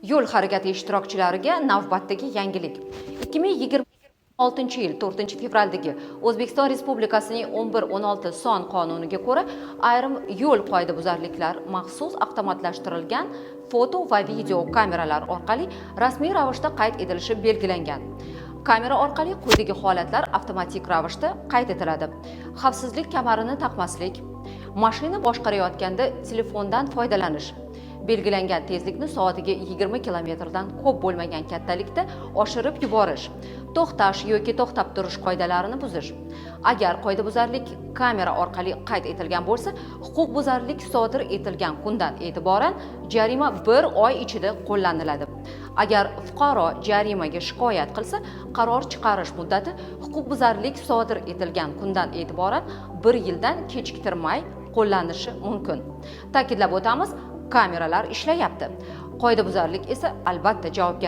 Yo'l harakati ishtirokchilariga navbatdagi yangilik. 2026 yil 4 fevraldagi O'zbekiston Respublikasining 1116 son qonuniga ko'ra, ayrim yo'l qoidabuzarliklar maxsus avtomatlashtirilgan foto va video kameralar orqali rasmiy ravishda qayd etilishi belgilangan. Kamera orqali quyidagi holatlar avtomatik ravishda qayd etiladi: xavfsizlik kamarini taqmaslik, mashina boshqarayotganda telefondan foydalanish, belgilangan tezlikni soatiga 20 kilometrdan ko'p bo'lmagan kattalikda oshirib yuborish, to'xtash yoki to'xtab turish qoidalarini buzish. Agar qoidabuzarlik kamera orqali qayd etilgan bo'lsa, huquqbuzarlik sodir etilgan kundan e'tiboran jarima bir oy ichida qo'llaniladi. Agar fuqaro jarimaga shikoyat qilsa, qaror chiqarish muddati huquqbuzarlik sodir etilgan kundan e'tiboran bir yildan kechiktirmay qo'llanishi mumkin. Ta'kidlab o'tamiz, kameralar ishlayapti, qoidabuzarlik esa, albatta, javobgarlik.